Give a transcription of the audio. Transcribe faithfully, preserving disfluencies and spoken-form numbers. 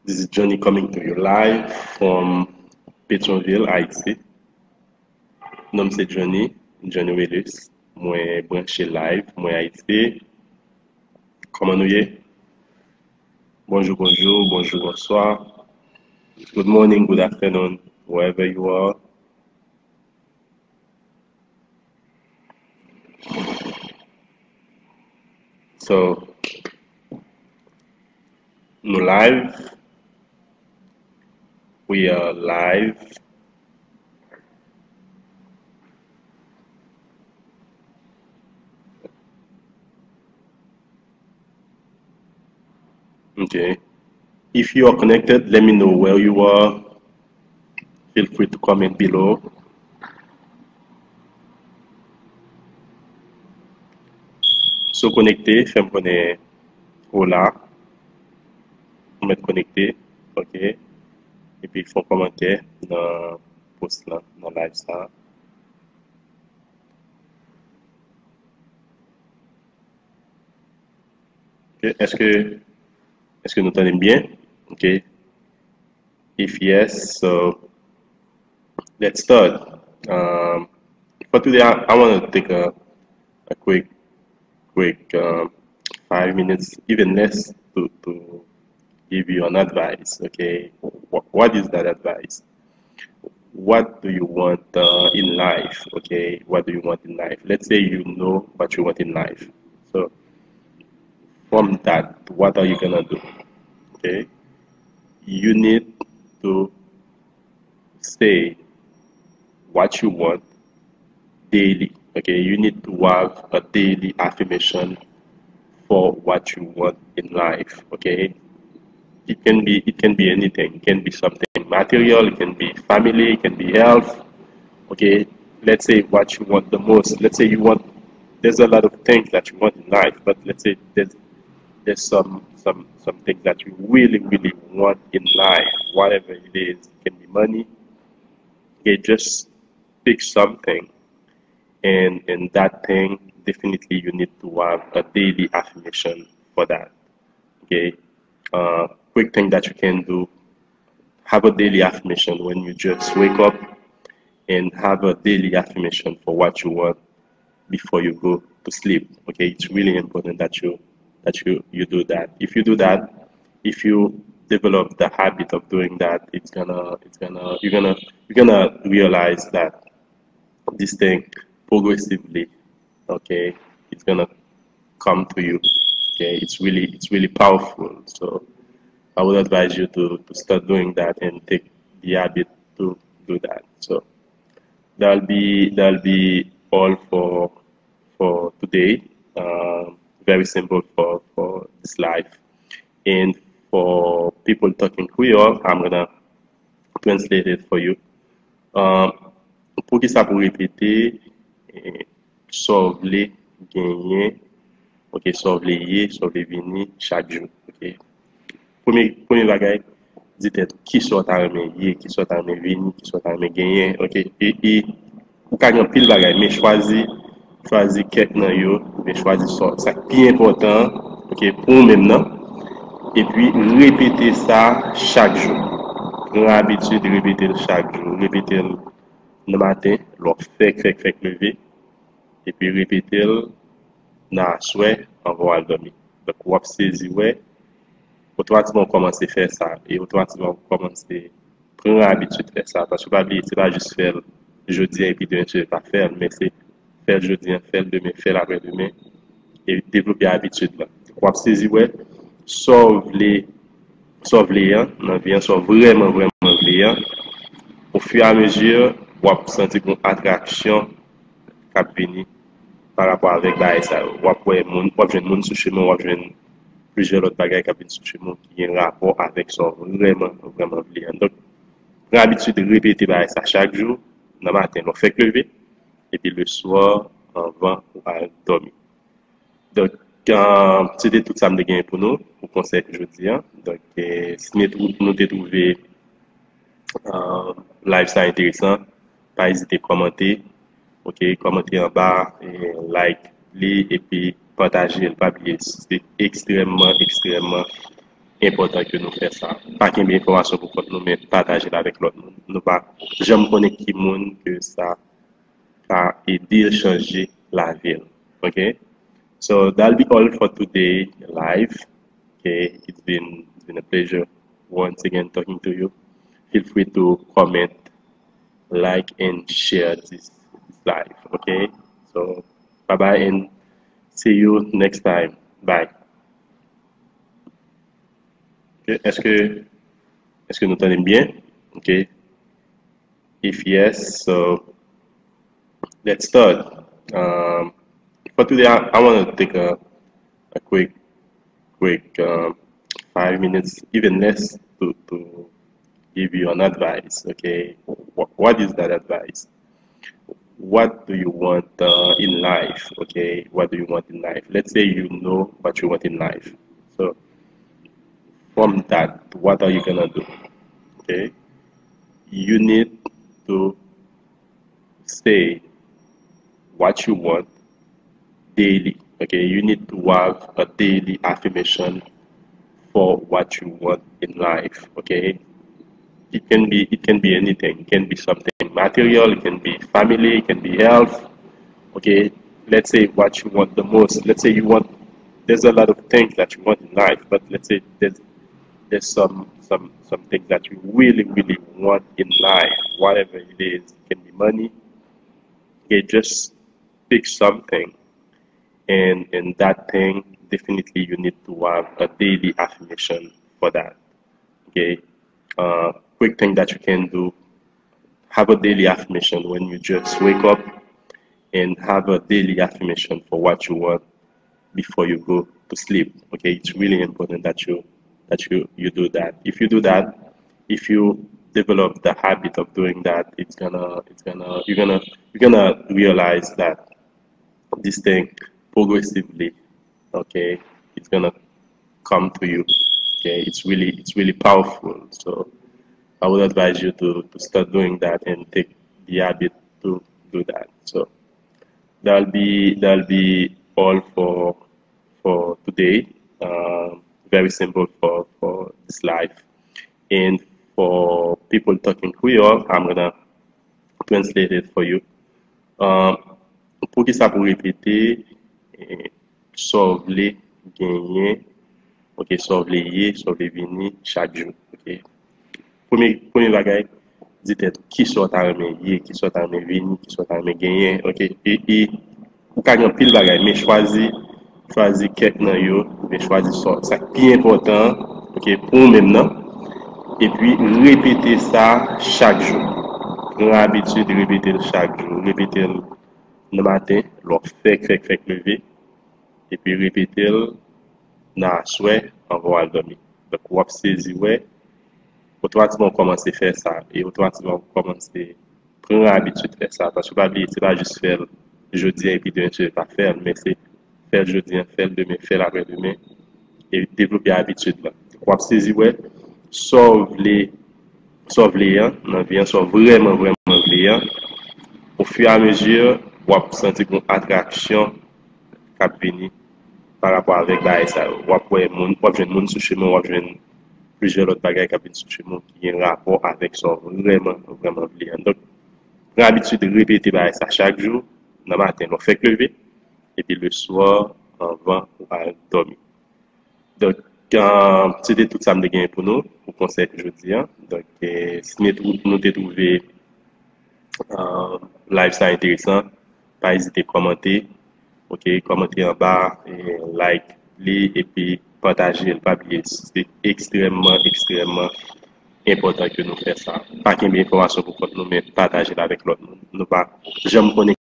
This is Johnny coming to you live from Petyonvil, Ayiti. Non m se Johnny, Johnny Willis. Mwen branche live, mwen Ayiti. Kòman nou ye? Bonjou, bonjou, bonjou, bonswa. Good morning, good afternoon, wherever you are. So, nou live. We are live. Okay. If you are connected, let me know where you are. Feel free to comment below. Si w konekte, fè m konnen ou la. Ou mèt konekte, ok. Epi fè yon kòmantè nan post lan, nan live sa. Ok, èske, èske nou tande m byen? Ok. If yes, so let's start. Um, for today, I, I want to take a, a quick, quick um, five minutes, even less, to, to give you an advice. Okay, what, what is that advice? What do you want uh, in life? Okay, what do you want in life? Let's say you know what you want in life. So, from that, what are you gonna do? Okay, you need to say what you want daily. Okay, you need to have a daily affirmation for what you want in life. Okay, it can be it can be anything. It can be something material. It can be family. It can be health. Okay, let's say what you want the most. Let's say you want there's a lot of things that you want in life, but let's say there's there's some some some things that you really really want in life. Whatever it is, it can be money. Okay, just pick something, and and that thing, definitely you need to have a daily affirmation for that. Okay, uh, quick thing that you can do: have a daily affirmation when you just wake up, and have a daily affirmation for what you want before you go to sleep. Okay, it's really important that you that you you do that. If you do that, if you develop the habit of doing that, it's gonna it's gonna you're gonna you're gonna realize that this thing progressively, okay, it's gonna come to you. Okay, it's really it's really powerful. So I would advise you to to start doing that and take the habit to do that. So that'll be that'll be all for for today. Um, very simple for for this life. And for people talking Creole, I'm gonna translate it for you. Um, pou ki sa pou repete eh, sa w vle genyen, ok, sa w vle ye, sa w vle vini chak jou, ok. Premye, premye bagay, di tèt ou ki sa w ta renmen ye, ki sa w ta renmen vini, ki sa w ta renmen genyen, ok. E, e ou ka gen anpil bagay, men chwazi chwazi kèk nan yo, oubyen chwazi sa sa k pi enpòtan an, ok, pou ou menm nan. Epi repete sa chak jou. Pran abitid repete l chak jou. Repete l nan maten, lè w fèk fèk fèk leve. Epi repete l nan aswè anvan w al dòmi. Donk w ap sezi wè, otomatikman w kòmanse fè sa, e otomatikman w kòmanse pran abitid fè sa. Paske pa bliye, se pa jis fè l jodi a epi demen se pa fè l, men se fè l jodi a, fè l demen, fè l aprè demen, e devlope abitid la. W ap sezi wè sa w vle, sa w vle an nan vi an, sa w vrèman, vrèman vle an. Ofirameziye, w ap santi gen yon atraksyon k ap vini pa rapò avèk bagay sa yo. W ap wè moun, w ap jwenn moun sou chemen, w ap jwenn plizyè lòt bagay k ap vin sou chemen ki gen rapò avèk sa w vrèman, vrèman vle an. Donk, pran abitid repete bagay sa chak jou, nan maten, lè w fèk leve, epi leswa, anvan ou al dòmi. Donk, se te tout sa m te genyen pou nou, pou konsèy pou jodi a. Donk, si nou te twouve live sa enteresan, pa ezite kòmante, ok, kòmante anba, like li, epi pataje l, pa bliye, se ekstrèmman, ekstrèmman enpòtan ke nou fè sa. Pa kenbe enfòmasyon pou kont nou, men pataje l avèk lòt moun. Nou pa janm konnen ki moun ke sa ka ede l chanje lavi l. Ok? So that'll be all for today live. Okay, it's been, it's been a pleasure once again talking to you. Feel free to comment, like, and share this, this live. Okay? So bye bye and see you next time. Bye. Ok, èske, èske nou tande m byen? Ok. If yes, so let's start. Um, for today, I, I want to take a, a quick, quick um, five minutes, even less, to, to give you an advice. Okay, what, what is that advice? What do you want uh, in life? Okay, what do you want in life? Let's say you know what you want in life. So from that, what are you gonna do? Okay, you need to say what you want daily. Okay, you need to have a daily affirmation for what you want in life. Okay, it can be, it can be anything. It can be something material. It can be family. It can be health. Okay, let's say what you want the most. Let's say you want, there's a lot of things that you want in life, but let's say there's there's some some some things that you really really want in life, whatever it is. It can be money. Okay, just pick something, and and that thing, definitely you need to have a daily affirmation for that. Okay, uh, quick thing that you can do: have a daily affirmation when you just wake up, and have a daily affirmation for what you want before you go to sleep. Okay, it's really important that you that you you do that. If you do that, if you develop the habit of doing that, it's gonna it's gonna you're gonna you're gonna realize that this thing progressively, okay, it's gonna come to you. Okay, it's really it's really powerful. So I would advise you to to start doing that and take the habit to do that. So that'll be that'll be all for for today. Um, very simple for for this life. And for people talking Creole, I'm gonna translate it for you. Um, pou ki sa pou repete eh, sa w vle genyen, ok, sa w vle ye, sa w vle vini chak jou. Ok. Premye, premye bagay, di tèt ou ki sa w ta renmen ye, ki sa w ta renmen vini, ki sa w ta renmen genyen. Ok. E, e ou ka gen anpil bagay, men chwazi chwazi kèk nan yo, oubyen chwazi sa sa k pi enpòtan, ok, pou ou menm nan. Epi repete sa chak jou. Pran abitid repete l chak jou. Repete l nan maten, lè w fèk fèk fèk leve. Epi repete l nan aswè anvan w al dòmi. Donk w ap sezi wè, otomatikman w kòmanse fè sa. E otomatikman w kòmanse pran abitid fè sa. Paske pa bliye, se pa jis fè l jodi a epi demen se pa fè l, men se fè l jodi a, fè l demen, fè l aprè demen, e devlope abitid lan. W ap sezi wè sa w vle, sa w vle an nan vi an, sa w vrèman, vrèman vle an. Ofiramezi, w ap santi gen yon atraksyon k ap vini pa rapò avèk bagay sa yo. W ap wè moun, w ap jwenn moun sou chemen, w ap jwenn plizyè lòt bagay k ap vin sou chemen ki gen rapò avèk sa w vrèman, vrèman vle an. Donk, pran abitid repete bagay sa chak jou, nan maten, lè w fèk leve, epi leswa, anvan ou al dòmi. Donk, se te tout sa m te genyen pou nou, pou konsèy pou jodi a. Donk, si nou te twouve live sa enteresan, pa ezite kòmante, ok, kòmante anba, like li, epi pataje l. Pa bliye, se ekstrèmman, ekstrèmman enpòtan ke nou fè sa. Pa kenbe enfòmasyon pou kont nou, men pataje l avèk lòt moun. Nou pa janm konnen